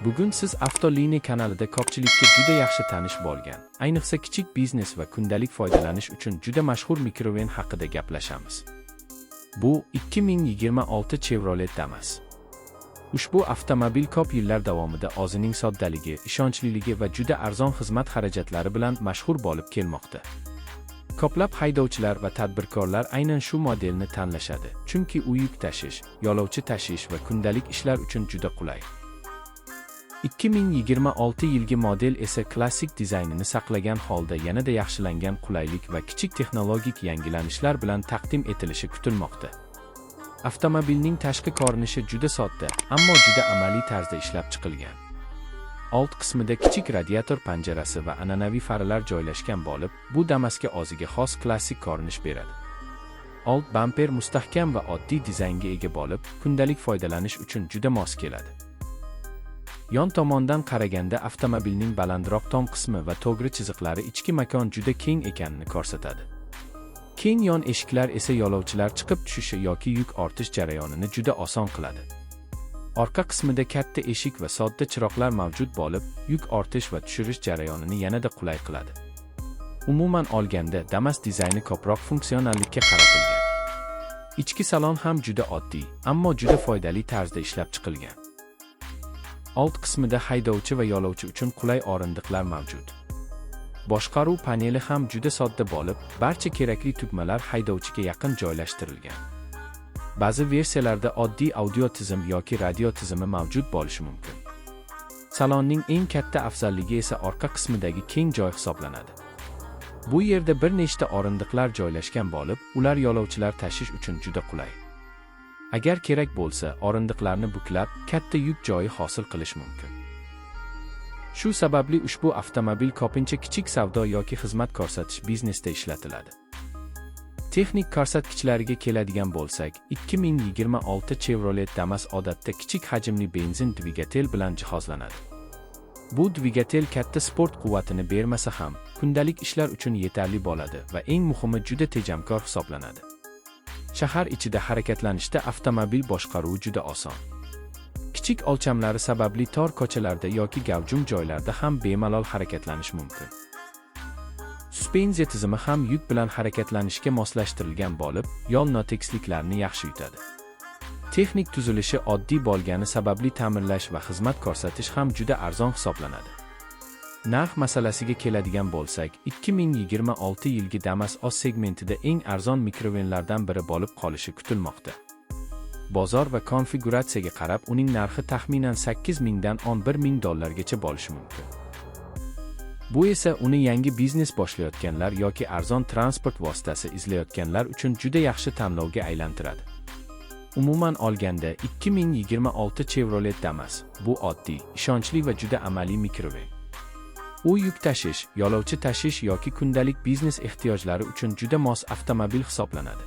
Bugun siz Avtoline kanalida ko'pchilikka juda yaxshi tanish bo'lgan, ayniqsa kichik biznes va kundalik foydalanish uchun juda mashhur mikroven haqida gaplashamiz. Bu 2026 Chevrolet Damas. Ushbu avtomobil ko'p yillar davomida o'zining soddaligi, ishonchliligi va juda arzon xizmat xarajatlari bilan mashhur bo'lib kelmoqda. Ko'plab haydovchilar va tadbirkorlar aynan shu modelni tanlashadi, chunki u yuk tashish, yo'lovchi tashish va kundalik ishlar uchun juda qulay. 2026 yilgi model esa klassik dizaynini saqlagan holda yanada yaxshilangan qulaylik va kichik texnologik yangilanishlar bilan taqdim etilishi kutilmoqda. Avtomobilning tashqi ko'rinishi juda sodda, ammo juda amaliy tarzda ishlab chiqilgan. Old qismida kichik radiator panjarasi va an'anaviy faralar joylashgan bo'lib, bu Damasga o'ziga xos klassik ko'rinish beradi. Old bamper mustahkam va oddiy dizaynga ega bo'lib, kundalik foydalanish uchun juda mos keladi. Yon tomondan qaraganda avtomobilning balandroq tom qismi va to'g'ri chiziqlari ichki makon juda keng ekanini ko'rsatadi. Keng yon eshiklar esa yo'lovchilar chiqib tushishi yoki yuk ortish jarayonini juda oson qiladi. Orqa qismida katta eshik va sodda chiroqlar mavjud bo'lib, yuk ortish va tushirish jarayonini yanada qulay qiladi. Umuman olganda, Damas dizayni ko'proq funksionallikka qaratilgan. Ichki salon ham juda oddiy, ammo juda foydali tarzda ishlab chiqilgan. Old qismida haydovchi va yo'lovchi uchun qulay o'rindiqlar mavjud. Boshqaruv paneli ham juda sodda bo'lib, barcha kerakli tugmalar haydovchiga yaqin joylashtirilgan. Ba'zi versiyalarda oddiy audio tizim yoki radio tizimi mavjud bo'lishi mumkin. Salonning eng katta afzalligi esa orqa qismidagi keng joy hisoblanadi. Bu yerda bir nechta o'rindiqlar joylashgan bo'lib, ular yo'lovchilar tashish uchun juda qulay. Agar kerak bo'lsa, o'rindiqlarni buklab, katta yuk joyi hosil qilish mumkin. Shu sababli ushbu avtomobil ko'pincha kichik savdo yoki xizmat ko'rsatish biznesda ishlatiladi. Texnik ko'rsatkichlariga keladigan bo'lsak, 2026 Chevrolet Damas odatda kichik hajmli benzin dvigatel bilan jihozlanadi. Bu dvigatel katta sport quvvatini bermasa ham, kundalik ishlar uchun yetarli bo'ladi va eng muhimi, juda tejamkor hisoblanadi. Shahar ichida harakatlanishda avtomobil boshqaruvi juda oson. Kichik o'lchamlari sababli tor ko'chalarda yoki gavjum joylarda ham bemalol harakatlanish mumkin. Suspenziya tizimi ham yuk bilan harakatlanishga moslashtirilgan bo'lib, yo'l notekisliklarini yaxshi yutadi. Texnik tuzilishi oddiy bo'lgani sababli ta'mirlash va xizmat ko'rsatish ham juda arzon hisoblanadi. Narx masalasiga keladigan bo'lsak, 2026 yilgi Damas o'z segmentida eng arzon mikrovenlardan biri bo'lib qolishi kutilmoqda. Bozor va konfiguratsiyaga qarab uning narxi taxminan 8 mingdan 11 ming dollargacha bo'lishi mumkin. Bu esa uni yangi biznes boshlayotganlar yoki arzon transport vositasi izlayotganlar uchun juda yaxshi tanlovga aylantiradi. Umuman olganda, 2026 Chevrolet Damas bu oddiy, ishonchli va juda amaliy mikroven. U yuk tashish, yo'lovchi tashish yoki kundalik biznes ehtiyojlari uchun juda mos avtomobil hisoblanadi.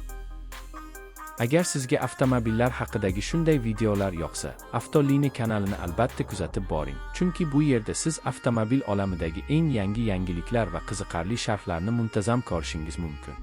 Agar sizga avtomobillar haqidagi shunday videolar yoqsa, Avtoline kanalini albatta kuzatib boring, chunki bu yerda siz avtomobil olamidagi eng yangi yangiliklar va qiziqarli sharhlarni muntazam ko'rishingiz mumkin.